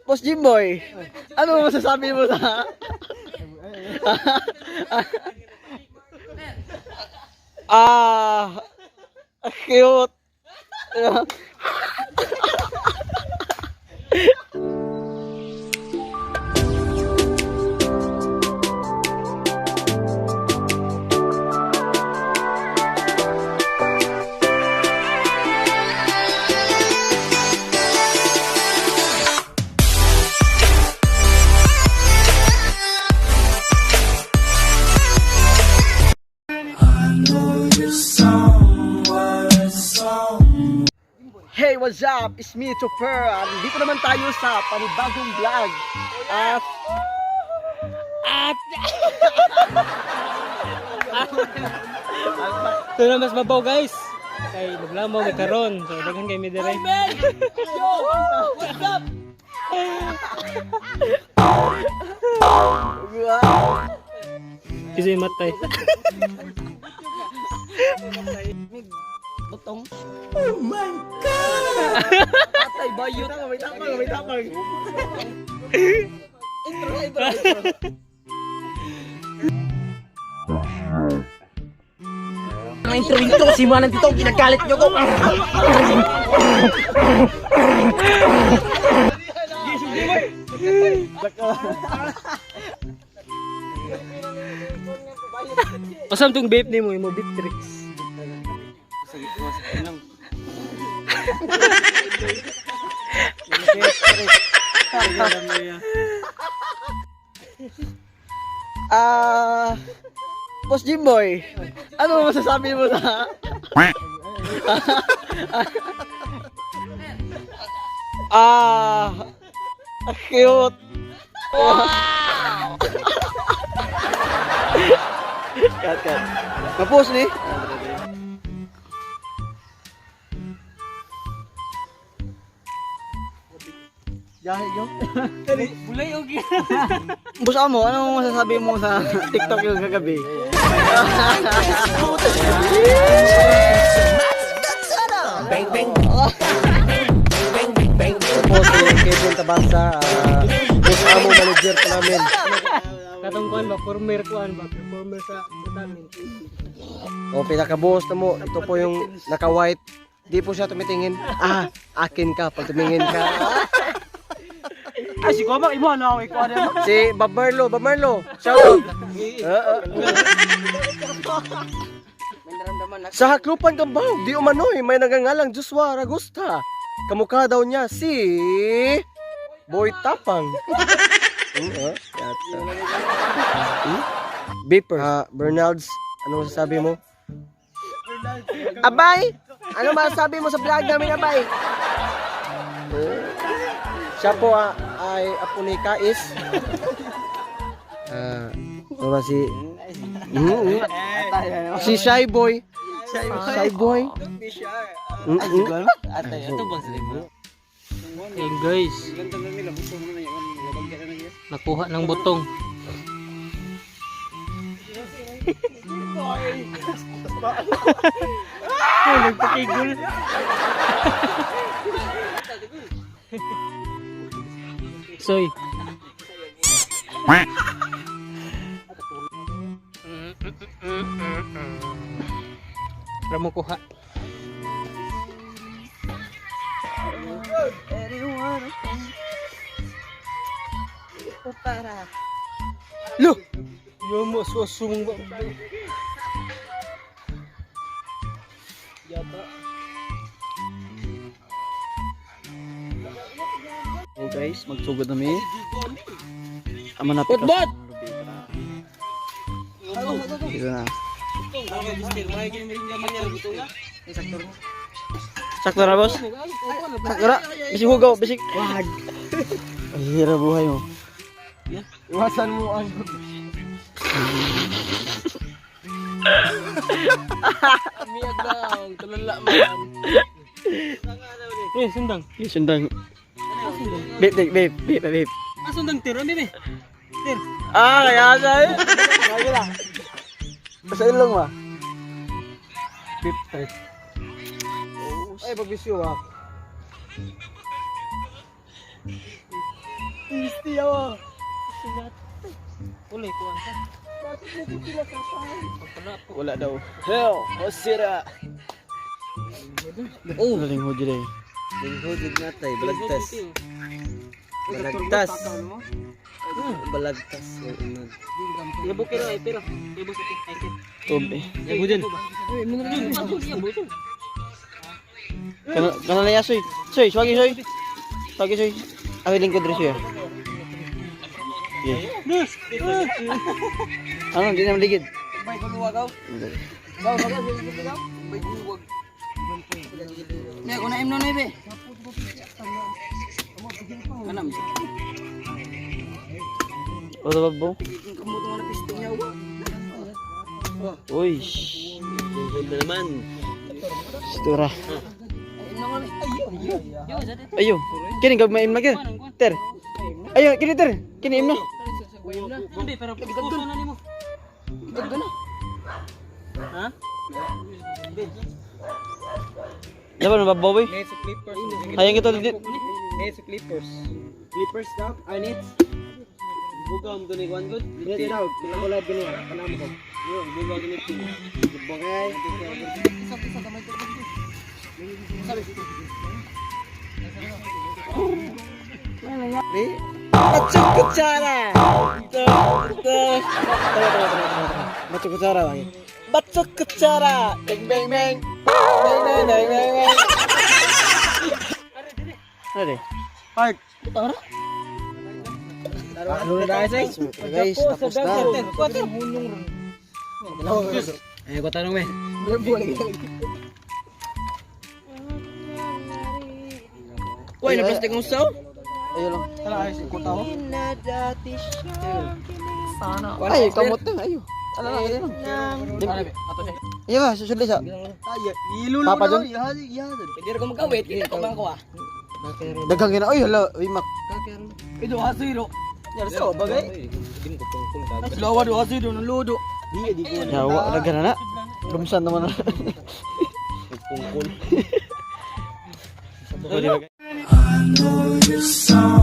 Boss Jimboy, ano masasabi mo sa... Ah, cute. Hey, what's up? It's me, Chopper. At dito naman tayo sa panibagong vlog. At Ito na mas mabaw, guys. Kay maglamaw may karon. So daghan kay mi dire. Yo! What's up? Kasi matay. Butong. Oh my God! Patay, bayot. May tapang, may tapang. Intro, intro, intro. Ang intro intro si Manang Tito, ginagalit niyo ko. Pasam tong vape nimo, imo vape tricks. Ah, Boss Jimboy, ano masasabi mo sa... Ah, cute. Wow! Cut, cut. Mapos ni? Jahe yo. Bulay og. Boss Amo, ano masasabi mo sa TikTok yung kagabi? Po si Kevin Tabasa, boss amo manager pa namin. Katong kuan ba former kuan ba performer sa amin. O pinaka-boss na mo, ito po yung naka-white. Di po siya tumitingin. Ah, akin ka pag tumingin ka. Ay, si Komak, imo ano ako ikaw ano? Si Bob Marlo, Bob Marlo, shout out. Ah, ah. Sa Haklupan Kambao, di umano'y may nagangalang Joshua Ragusta. Kamukha daw niya si Boy Tapang. Yata. Beeper. Ah, Bernalds, ano masasabi mo? Abay! Ano masasabi mo sa vlog namin, Abay? Eh, siya po ay apo ni Kais. Ah, ano ba si... Si Shy Boy. Shy Boy. Ayun, guys. Nakuha ng butong. Ay, nagpakigol. Soy. Tara mo kuha. Lo! Yo mo susung ba. Yata. Oh guys, magsugod na mi. Ama na Bot, bot! Dito na. Sakto na, boss? Sakto na? Bisig hugaw, bisig. Wag. Ang hirap buhay mo. Iwasan mo ang... Miyag lang, tulala man. Eh, sundang. Eh, sundang. Babe, babe, babe, babe, babe. Ah, sundang tiro, bebe. Tir. Ah, kaya sa eh. Kaya na. Sa ilong ba? Babe, try. Ay, pagbisyo ah. Pisti yawa. Uli, kuwan ka. Wala daw. Hell, Osira. Oh, galing ho dyan eh. Lingkod natay, balagtas. Balagtas. Balagtas. Yabo kiro ay pero. Yabo sa ay kit. Tubig. Yabo din. Yabo din. Kana kana na ya, soy. Soy, swagi soy. Swagi soy. Ang lingkod rin siya. Yeah. Ano, di na maligid. Bay kuluwag aw. Baw baw baw. Bay kuluwag. Ne ko na imno na be. Kanam. O, ba bo? Kamuto nga na pisti niya wa. Uy. Lingkod na naman. Stura. Yo, sa dito. Ayo. Kini gab maim lagi. Ter. Ayo, kini ter. Kini im na. Hindi, pero puso na nimo. Ha? Laban ba boy? Nets Clippers. Hayang ito dit. Nets Clippers. Clippers daw. Ay Nets. Buga mo ni Juan good. Nets daw. Wala gini. Kanamo ko. Yo, buga gini. Bugay. Bacok kutsara. Ta ta. Tama tama tama tama. Bacok kutsara lagi. Bacok kutsara. Bang bang bang. Bang bang bang bang bang. Ano de? Park. Ano na guys? Guys, tapos na. Ay, ko tanong eh. Uy, na plastic ang saw? Ayo lang. Ay, kamot na ayo. Ano lang, ayo lang. Iya ba, susunod sa. Ilulo Papa John? Pwede ko magkawit, kita ko bang kuha. Daghang gina. Oy, hala, uy mak. Ito hasiro. Yarso bagay. Lawa do hasiro ng ludo. Yawa, daghan na na. Rumsan naman na. Pungkol. I know you saw